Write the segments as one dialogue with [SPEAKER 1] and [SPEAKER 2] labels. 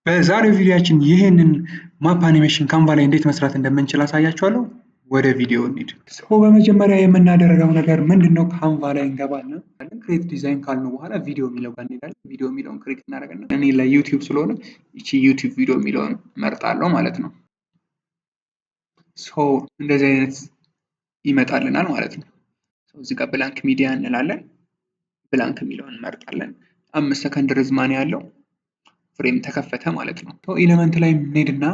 [SPEAKER 1] በዛሬው ቪዲዮአችን ይህንን map animation Canva ላይ እንዴት መስራት እንደምንችል አሳያችኋለሁ። ወደ ቪዲዮ እንሂድ። So በመጀመሪያ የምናደርገው ነገር ምንድነው? Canva ላይ እንገባና create design ካልነው በኋላ ቪዲዮ የሚለው ጋር እንሄዳለን። ቪዲዮ የሚለውን create እናደርግና እኔ ለ YouTube ስለሆነ እቺ YouTube video የሚለውን መርጣለሁ ማለት ነው። So እንደዚህ አይነት ይመጣልናል ማለት ነው። እዚህ ጋር blank media እንላለን። Blank የሚለውን እንመርጣለን። 5 ሰከንድ ርዝማኔ ያለው frame ተከፈተ ማለት ነው። Element ላይ እንሄድና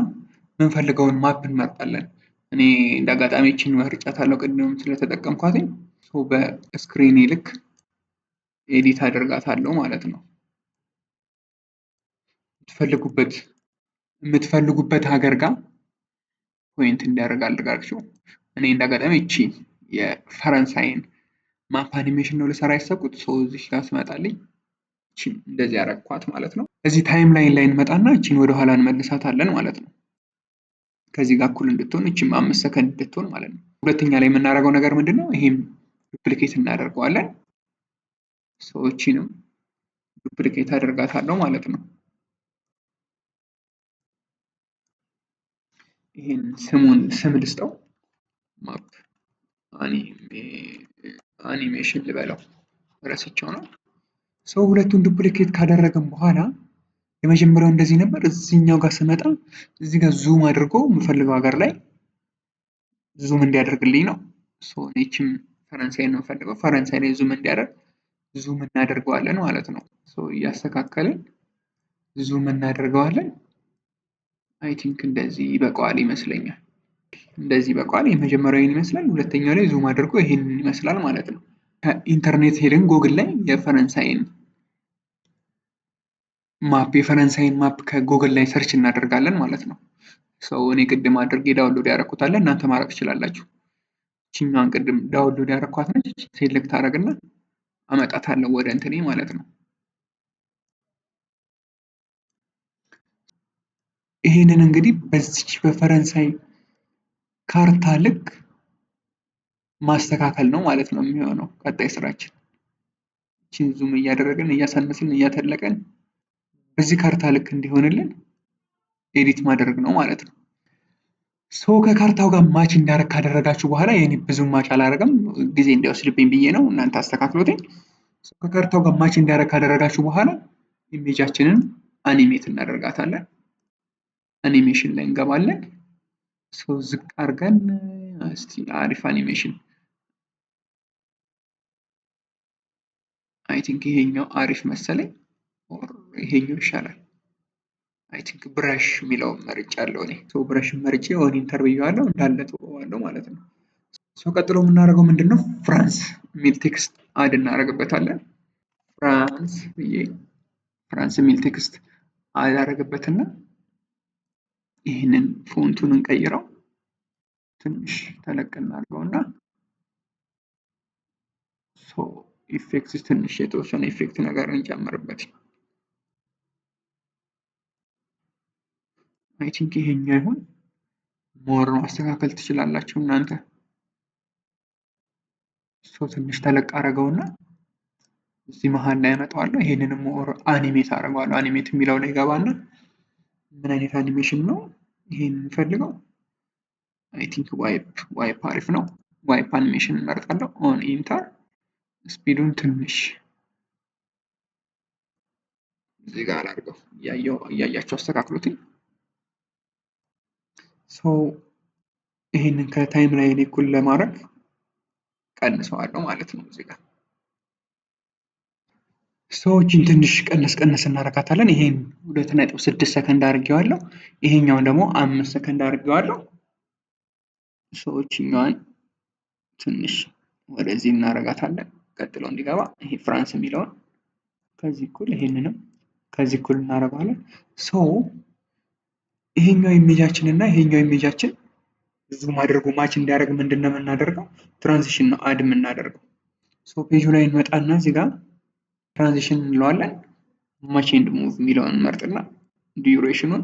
[SPEAKER 1] የምንፈልገውን map እንመርጣለን። እኔ እንደ አጋጣሚ እቺን መርጫታለሁ ቅድም ስለተጠቀምኳት። በ screen ልክ edit አደርጋታለሁ ማለት ነው። የምትፈልጉበት ሀገር ጋር point እንዲያደርግ አድርጋችሁ እኔ እንደ አጋጣሚ እቺ የፈረንሳይን map animation ነው ልሰራ ያሰብኩት። እዚህ ጋር ስመጣልኝ እቺን እንደዚህ ያረኳት ማለት ነው። እዚህ timeline ላይ እንመጣና እቺን ወደ ኋላ እንመልሳታለን ማለት ነው። ከዚህ ጋር እኩል እንድትሆን እቺም 5 ሰከንድ እንድትሆን ማለት ነው። ሁለተኛ ላይ የምናደርገው ነገር ምንድነው? ይሄም duplicate እናደርገዋለን። እቺንም duplicate አደርጋታለሁ ማለት ነው። ይሄን ስሙን ስም ልስጠው፣ map animation ልበለው፣ ረስቸው ነው። So ሁለቱን duplicate ካደረግን በኋላ የመጀመሪያው እንደዚህ ነበር። እዚህኛው ጋር ስመጣ እዚህ ጋር zoom አድርጎ የምፈልገው ሀገር ላይ zoom እንዲያደርግልኝ ነው። So እቺም ፈረንሳይ ነው የምፈልገው፣ ፈረንሳይ ላይ zoom እንዲያደርግ zoom እናደርገዋለን ማለት ነው። So እያስተካከልን zoom እናደርገዋለን። I think እንደዚህ ይበቃዋል ይመስለኛል። እንደዚህ ይበቃዋል። የመጀመሪያው ይሄን ይመስላል። ሁለተኛው ላይ zoom አድርጎ ይሄን ይመስላል ማለት ነው። ከኢንተርኔት ሄደን ጎግል ላይ የፈረንሳይን map ከ Google ላይ search እናደርጋለን ማለት ነው። So እኔ ቅድም አድርጌ download ያደረኩት አለ፣ እናንተ ማድረግ ትችላላችሁ። እቺኛዋን ቅድም download ያደረኳት ነች። Select አደረግና አመጣታለሁ ወደ እንትኔ ማለት ነው። ይሄንን እንግዲህ በዚች በፈረንሳይ ካርታ ልክ ማስተካከል ነው ማለት ነው የሚሆነው ቀጣይ ስራችን። እቺን zoom እያደረግን እያሳነስን እያተለቀን በዚህ ካርታ ልክ እንዲሆንልን edit ማድረግ ነው ማለት ነው። So ከካርታው ጋር match እንዲያደርግ ካደረጋችሁ በኋላ የኔ ብዙ match አላደረገም ጊዜ እንዳይወስድብኝ ብዬ ነው፣ እናንተ አስተካክሉትኝ። ከካርታው ጋር match እንዲያደርግ ካደረጋችሁ በኋላ image ኣችንን animate እናደርጋታለን። አኒሜሽን ላይ እንገባለን። So ዝቅ አድርገን እስቲ አሪፍ animation I think ይሄኛው አሪፍ መሰለኝ፣ or ይሄኛው ይሻላል። I think brush የሚለው መርጫለሁ እኔ። So brush መርጬ on enter ብዬዋለሁ፣ እንዳለ ተወዋለሁ ማለት ነው። So ቀጥሎ የምናደርገው ምንድነው? France የሚል text add እናደርግበታለን። France ብዬ France የሚል text add አደርግበትና ይህንን font ኡን እንቀይረው፣ ትንሽ ተለቅ እናድርገውና so effect ትንሽ የተወሰነ effect ነገር እንጨምርበት። I think ይሄኛው ይሁን። More ማስተካከል ትችላላችሁ እናንተ። So ትንሽ ተለቅ አደረገውና እዚህ መሀል ላይ አመጣዋለሁ። ይሄንንም more animate አደርገዋለሁ። Animate የሚለው ላይ ገባና ምን አይነት አኒሜሽን ነው ይሄን የምፈልገው? I think wipe አሪፍ ነው። Wipe animation እንመርጣለሁ። On enter speed ኡን ትንሽ እዚህ ጋር አድርገው እያያችሁ አስተካክሉት። So ይሄንን ከ timeline እኩል ለማድረግ ቀንሰዋለሁ ማለት ነው። እዚህ ጋር ሰዎችን ትንሽ ቀነስ ቀነስ እናደርጋታለን። ይሄን 2.6 ሰከንድ አድርጌዋለሁ። ይሄኛውን ደግሞ 5 ሰከንድ አድርጌዋለሁ። ሰዎችኛዋን ትንሽ ወደዚህ እናደርጋታለን። ቀጥሎ እንዲገባ ይሄ France የሚለውን ከዚህ እኩል ይሄንንም ከዚህ እኩል እናደርገዋለን። So ይሄኛው image ኣችን እና ይሄኛው image ኣችን zoom አድርጎ match እንዲያደርግ ምንድነው የምናደርገው? Transition ነው add የምናደርገው። So page ኡ ላይ እንመጣና እዚህ ጋር transition እንለዋለን። Match and move የሚለውን እንመርጥና duration ኡን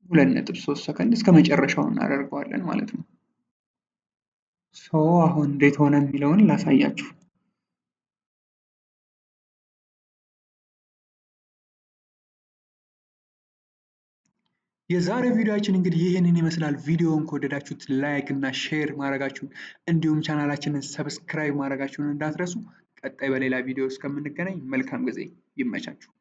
[SPEAKER 1] 2.3 ሰከንድ እስከ መጨረሻው እናደርገዋለን ማለት ነው። So አሁን እንዴት ሆነ የሚለውን ላሳያችሁ። የዛሬው ቪዲዮአችን እንግዲህ ይህንን ይመስላል። ቪዲዮውን ከወደዳችሁት like እና share ማድረጋችሁን እንዲሁም ቻናላችንን subscribe ማድረጋችሁን እንዳትረሱ። ቀጣይ በሌላ ቪዲዮ እስከምንገናኝ መልካም ጊዜ፣ ይመቻችሁ።